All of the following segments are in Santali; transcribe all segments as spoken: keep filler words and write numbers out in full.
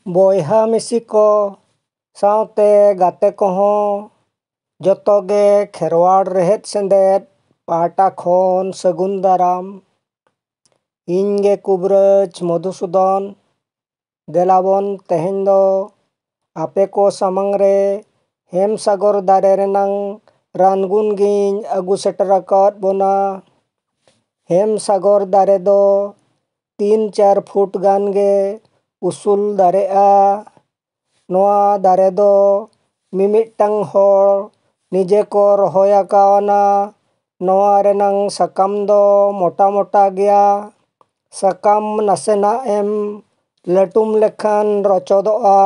ᱵᱚᱭᱦᱟ ᱢᱤᱥᱤ ᱠᱚ ᱥᱟᱶᱛᱮ ᱜᱟᱛᱮ ᱠᱚᱦᱚᱸ ᱡᱚᱛᱚ ᱜᱮ ᱠᱷᱮᱨᱣᱟᱲ ᱨᱮᱦᱮᱫ ᱥᱮᱸᱫᱮᱫ ᱯᱟᱦᱴᱟ ᱠᱷᱚᱱ ᱥᱟᱹᱜᱩᱱ ᱫᱟᱨᱟᱢ᱾ ᱤᱧ ᱜᱮ ᱠᱩᱵᱨᱟᱹᱡᱽ ᱢᱚᱫᱷᱩᱥᱩᱫᱚᱱ᱾ ᱫᱮᱞᱟᱵᱚᱱ ᱛᱮᱦᱮᱧ ᱫᱚ ᱟᱯᱮ ᱠᱚ ᱥᱟᱢᱟᱝ ᱨᱮ ᱦᱮᱢ ᱥᱟᱜᱚᱨ ᱫᱟᱨᱮ ᱨᱮᱱᱟᱝ ᱨᱟᱱᱜᱩᱱ ᱜᱤᱧ ᱟᱹᱜᱩ ᱥᱮᱴᱮᱨ ᱟᱠᱟᱫ ᱵᱚᱱᱟ᱾ ᱦᱮᱢ ᱥᱟᱜᱚᱨ ᱫᱟᱨᱮ ᱫᱚ ᱛᱤᱱ ᱪᱟᱨ ᱯᱷᱩᱴ ᱜᱟᱱ ᱜᱮ ᱩᱥᱩᱞ ᱫᱟᱨᱮᱜᱼᱟ᱾ ᱱᱚᱣᱟ ᱫᱟᱨᱮ ᱫᱚ ᱢᱤᱢᱤᱫᱴᱟᱝ ᱦᱚᱲ ᱱᱤᱡᱮ ᱠᱚ ᱨᱚᱦᱚᱭ ᱟᱠᱟᱣᱱᱟ᱾ ᱱᱚᱣᱟ ᱨᱮᱱᱟᱝ ᱥᱟᱠᱟᱢ ᱫᱚ ᱢᱚᱴᱟ ᱢᱚᱴᱟ ᱜᱮᱭᱟ᱾ ᱥᱟᱠᱟᱢ ᱱᱟᱥᱮᱱᱟᱜ ᱮᱢ ᱞᱟᱹᱴᱩᱢ ᱞᱮᱠᱷᱟᱱ ᱨᱚᱪᱚᱫᱚᱜᱼᱟ᱾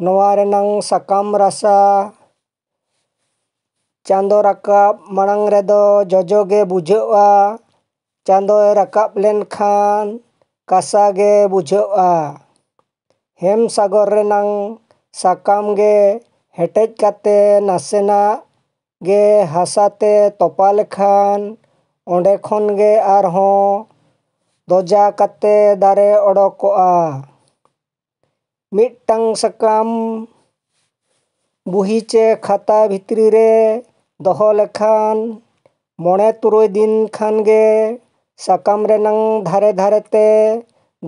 ᱱᱚᱣᱟ ᱨᱮᱱᱟᱝ ᱥᱟᱠᱟᱢ ᱨᱟᱥᱟ ᱪᱟᱸᱫᱚ ᱨᱟᱠᱟᱵ ᱢᱟᱲᱟᱝ ᱨᱮᱫᱚ ᱡᱚᱡᱚ ᱜᱮ ᱵᱩᱡᱷᱟᱹᱜᱼᱟ᱾ ᱪᱟᱸᱫᱚᱭ ᱨᱟᱠᱟᱵ ᱞᱮᱱᱠᱷᱟᱱ ᱠᱟᱥᱟ ᱜᱮ ᱵᱩᱡᱷᱟᱹᱜᱼᱟ᱾ ᱦᱮᱢ ᱥᱟᱜᱚᱨ ᱨᱮᱱᱟᱝ ᱥᱟᱠᱟᱢ ᱜᱮ ᱦᱮᱴᱮᱡ ᱠᱟᱛᱮ ᱱᱟᱥᱮᱱᱟᱜ ᱜᱮ ᱦᱟᱥᱟ ᱛᱮ ᱛᱚᱯᱟ ᱞᱮᱠᱷᱟᱱ ᱚᱸᱰᱮ ᱠᱷᱚᱱ ᱜᱮ ᱟᱨᱦᱚᱸ ᱫᱚᱡᱟ ᱠᱟᱛᱮ ᱫᱟᱨᱮ ᱚᱰᱚᱠᱚᱜᱼᱟ᱾ ᱢᱤᱫᱴᱟᱝ ᱥᱟᱠᱟᱢ ᱵᱩᱦᱤ ᱪᱮ ᱠᱷᱟᱛᱟ ᱵᱷᱤᱛᱨᱤ ᱨᱮ ᱫᱚᱦᱚ ᱞᱮᱠᱷᱟᱱ ᱢᱚᱬᱮ ᱛᱩᱨᱩᱭ ᱫᱤᱱ ᱠᱷᱟᱱ ᱜᱮ ᱥᱟᱠᱟᱢ ᱨᱮᱱᱟᱝ ᱫᱷᱟᱨᱮ ᱫᱷᱟᱨᱮ ᱛᱮ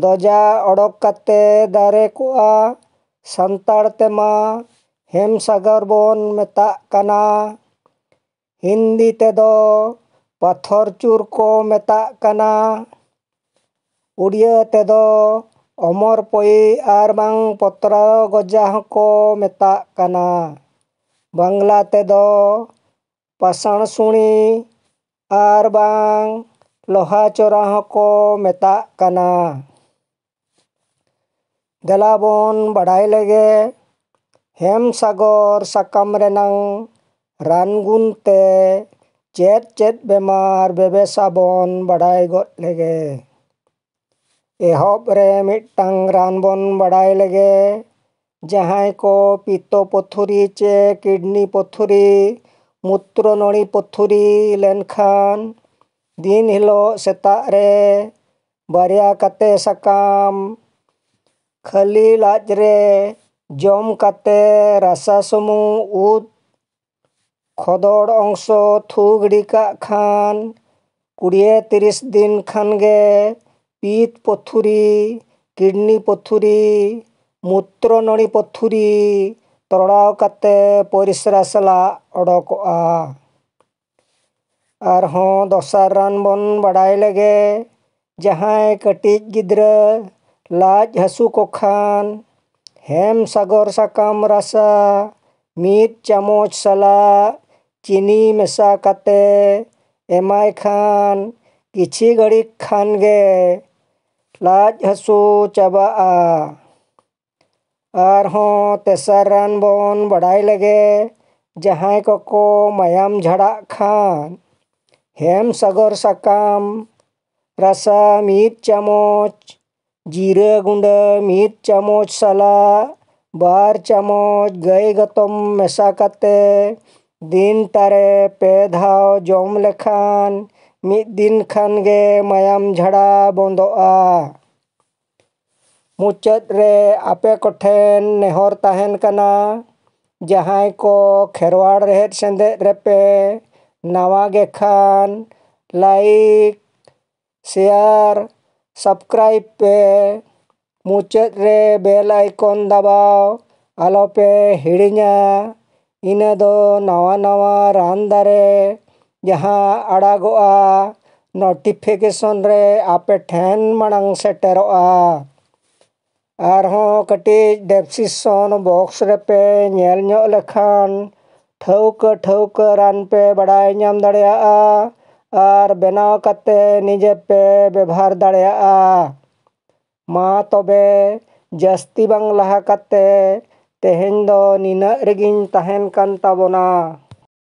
ᱫᱚᱡᱟ ᱚᱰᱚᱠ ᱠᱟᱛᱮ ᱫᱟᱨᱮ ᱠᱚᱜᱼᱟ᱾ ᱥᱟᱱᱛᱟᱲ ᱛᱮᱢᱟ ᱦᱮᱢ ᱥᱟᱜᱚᱨ ᱵᱚᱱ ᱢᱮᱛᱟᱜ ᱠᱟᱱᱟ᱾ ᱦᱤᱱᱫᱤ ᱛᱮᱫᱚ ᱯᱟᱛᱷᱚᱨ ᱪᱩᱨ ᱠᱚ ᱢᱮᱛᱟᱜ ᱠᱟᱱᱟ᱾ ᱩᱲᱤᱭᱟᱹ ᱛᱮᱫᱚ ᱚᱢᱚᱨ ᱯᱚᱭᱤ ᱟᱨ ᱵᱟᱝ ᱯᱚᱛᱨᱚ ᱜᱚᱡᱟ ᱦᱚᱸᱠᱚ ᱢᱮᱛᱟᱜ ᱠᱟᱱᱟ᱾ ᱵᱟᱝᱞᱟ ᱛᱮᱫᱚ ᱯᱟᱥᱟᱬ ᱥᱩᱬᱤ ᱟᱨ ᱵᱟᱝ ᱞᱳᱦᱟ ᱪᱚᱨᱟ ᱦᱚᱸᱠᱚ ᱢᱮᱛᱟᱜ ᱠᱟᱱᱟ᱾ ᱫᱮᱞᱟ ᱵᱚᱱ ᱵᱟᱰᱟᱭ ᱞᱮᱜᱮ, ᱦᱮᱢ ᱥᱟᱜᱚᱨ ᱥᱟᱠᱟᱢ ᱨᱮᱱᱟᱝ ᱨᱟᱱ ᱜᱩᱱ ᱛᱮ ᱪᱮᱫ ᱪᱮᱫ ᱵᱮᱢᱟᱨ ᱵᱮᱵᱮᱥᱟ ᱵᱚᱱ ᱵᱟᱰᱟᱭ ᱜᱚᱫ ᱞᱮᱜᱮ᱾ ᱮᱦᱚᱵ ᱨᱮ ᱢᱤᱫᱴᱟᱝ ᱨᱟᱱ ᱵᱚᱱ ᱵᱟᱰᱟᱭ ᱞᱮᱜᱮ, ᱡᱟᱦᱟᱸᱭ ᱠᱚ ᱯᱤᱛᱛᱚ ᱯᱟᱹᱛᱷᱩᱨᱤ ᱪᱮ ᱠᱤᱰᱱᱤ ᱯᱟᱹᱛᱷᱩᱨᱤ, ᱢᱩᱛᱨᱚ ᱱᱚᱲᱤ ᱯᱟᱹᱛᱷᱩᱨᱤ ᱞᱮᱱᱠᱷᱟᱱ ᱫᱤᱱ ᱦᱤᱞᱳᱜ ᱥᱮᱛᱟᱜ ᱨᱮ ᱵᱟᱨᱭᱟ ᱠᱟᱛᱮ ᱥᱟᱠᱟᱢ ᱠᱷᱟᱹᱞᱤ ᱞᱟᱡ ᱨᱮ ᱡᱚᱢ ᱠᱟᱛᱮ ᱨᱟᱥᱟ ᱥᱩᱢᱩᱝ ᱩᱫ ᱠᱷᱚᱫᱚᱲ ᱚᱝᱥᱚ ᱛᱷᱩ ᱜᱤᱰᱤ ᱠᱟᱜ ᱠᱷᱟᱱ, ᱠᱩᱲᱤᱭᱮ ᱛᱤᱨᱤᱥ ᱫᱤᱱ ᱠᱷᱟᱱ ᱜᱮ ᱯᱤᱛ ᱯᱚᱛᱷᱩᱨᱤ, ᱠᱤᱰᱱᱤ ᱯᱚᱛᱷᱩᱨᱤ, ᱢᱩᱛᱨᱚ ᱱᱟᱹᱲᱤ ᱯᱚᱛᱷᱩᱨᱤ ᱛᱚᱨᱲᱟᱣ ᱠᱟᱛᱮ ᱯᱚᱨᱤᱥᱨᱟ ᱥᱟᱞᱟᱜ ᱚᱰᱚᱠᱚᱜᱼᱟ᱾ ᱟᱨᱦᱚᱸ ᱫᱚᱥᱟᱨ ᱨᱟᱱ ᱵᱚᱱ ᱵᱟᱰᱟᱭ ᱞᱮᱜᱮ᱾ ᱡᱟᱦᱟᱸᱭ ᱠᱟᱹᱴᱤᱡ ᱜᱤᱫᱽᱨᱟᱹ ᱞᱟᱡ ᱦᱟᱹᱥᱩ ᱠᱚ ᱠᱷᱟᱱ, ᱦᱮᱢ ᱥᱟᱜᱚᱨ ᱥᱟᱠᱟᱢ ᱨᱟᱥᱟ ᱢᱤᱫ ᱪᱟᱢᱚᱪ ᱥᱟᱞᱟᱜ ᱪᱤᱱᱤ ᱢᱮᱥᱟ ᱠᱟᱛᱮ ᱮᱢᱟᱭ ᱠᱷᱟᱱ, ᱠᱤᱪᱷᱤ ᱜᱷᱟᱹᱲᱤᱡ ᱠᱷᱟᱱ ᱜᱮ ᱞᱟᱡ ᱦᱟᱹᱥᱩ ᱪᱟᱵᱟᱜᱼᱟ᱾ ᱟᱨᱦᱚᱸ ᱛᱮᱥᱟᱨ ᱨᱟᱱ ᱵᱚᱱ ᱵᱟᱰᱟᱭ ᱞᱮᱜᱮ᱾ ᱡᱟᱦᱟᱸᱭ ᱠᱚᱠᱚ ᱢᱟᱭᱟᱢ ᱡᱷᱟᱲᱟᱜ ᱠᱷᱟᱱ, ᱦᱮᱢ ᱥᱟᱜᱚᱨ ᱥᱟᱠᱟᱢ ᱨᱟᱥᱟ ᱢᱤᱫ ᱪᱟᱢᱚᱪ, ᱡᱤᱨᱟᱹ ᱜᱩᱸᱰᱟᱹ ᱢᱤᱫ ᱪᱟᱢᱚᱪ ᱥᱟᱞᱟᱜ ᱵᱟᱨ ᱪᱟᱢᱚᱪ ᱜᱟᱹᱭ ᱜᱚᱛᱚᱢ ᱢᱮᱥᱟ ᱠᱟᱛᱮ ᱫᱤᱱ ᱴᱟᱨᱮ ᱯᱮ ᱫᱷᱟᱣ ᱡᱚᱢ ᱞᱮᱠᱷᱟᱱ, ᱢᱤᱫ ᱫᱤᱱ ᱠᱷᱟᱱ ᱜᱮ ᱢᱟᱭᱟᱢ ᱡᱷᱟᱲᱟ ᱵᱚᱱᱫᱚᱜᱼᱟ᱾ ᱢᱩᱪᱟᱹᱫ ᱨᱮ ᱟᱯᱮ ᱠᱚᱴᱷᱮᱱ ᱱᱮᱦᱚᱨ ᱛᱟᱦᱮᱱ ᱠᱟᱱᱟ, ᱡᱟᱦᱟᱸᱭ ᱠᱚ ᱠᱷᱮᱨᱣᱟᱲ ᱨᱮᱦᱮᱫ ᱥᱮᱸᱫᱮᱫ ᱨᱮᱯᱮ ᱱᱟᱣᱟ ᱜᱮ ᱠᱷᱟᱱ, ᱞᱟᱭᱤᱠ, ᱥᱮᱭᱟᱨ, ᱥᱟᱵᱥᱠᱨᱟᱭᱤᱵ ᱯᱮ᱾ ᱢᱩᱪᱟᱹᱫ ᱨᱮ ᱵᱮᱞ ᱟᱭᱠᱚᱱ ᱫᱟᱵᱟᱣ ᱟᱞᱚᱯᱮ ᱦᱤᱲᱤᱧᱟ᱾ ᱤᱱᱟᱹ ᱫᱚ ᱱᱟᱣᱟ ᱱᱟᱣᱟ ᱨᱟᱱ ᱫᱟᱨᱮ ᱡᱟᱦᱟᱸ ᱟᱲᱟᱜᱚᱜᱼᱟ, ᱱᱳᱴᱤᱯᱷᱤᱠᱮᱥᱚᱱ ᱨᱮ ᱟᱯᱮ ᱴᱷᱮᱱ ᱢᱟᱲᱟᱝ ᱥᱮᱴᱮᱨᱚᱜᱼᱟ᱾ ᱟᱨᱦᱚᱸ ᱠᱟᱹᱴᱤᱡ ᱰᱮᱥᱠᱨᱤᱯᱥᱚᱱ ᱵᱚᱠᱥ ᱨᱮᱯᱮ ᱧᱮᱞ ᱧᱚᱜ ᱞᱮᱠᱷᱟᱱ, ᱴᱷᱟᱹᱣᱠᱟᱹ ᱴᱷᱟᱹᱣᱠᱟᱹ ᱨᱟᱱ ᱯᱮ ᱵᱟᱲᱟᱭ ᱧᱟᱢ ᱫᱟᱲᱮᱭᱟᱜᱼᱟ ᱟᱨ ᱵᱮᱱᱟᱣ ᱠᱟᱛᱮ ᱱᱤᱡᱮ ᱯᱮ ᱵᱮᱵᱷᱟᱨ ᱫᱟᱲᱮᱭᱟᱜᱼᱟ᱾ ᱢᱟ ᱛᱚᱵᱮ, ᱡᱟᱹᱥᱛᱤ ᱵᱟᱝ ᱞᱟᱦᱟ ᱠᱟᱛᱮ ᱛᱮᱦᱮᱧ ᱫᱚ ᱱᱤᱱᱟᱹᱜ ᱨᱮᱜᱮᱧ ᱛᱟᱦᱮᱱ ᱠᱟᱱ ᱛᱟᱵᱚᱱᱟ᱾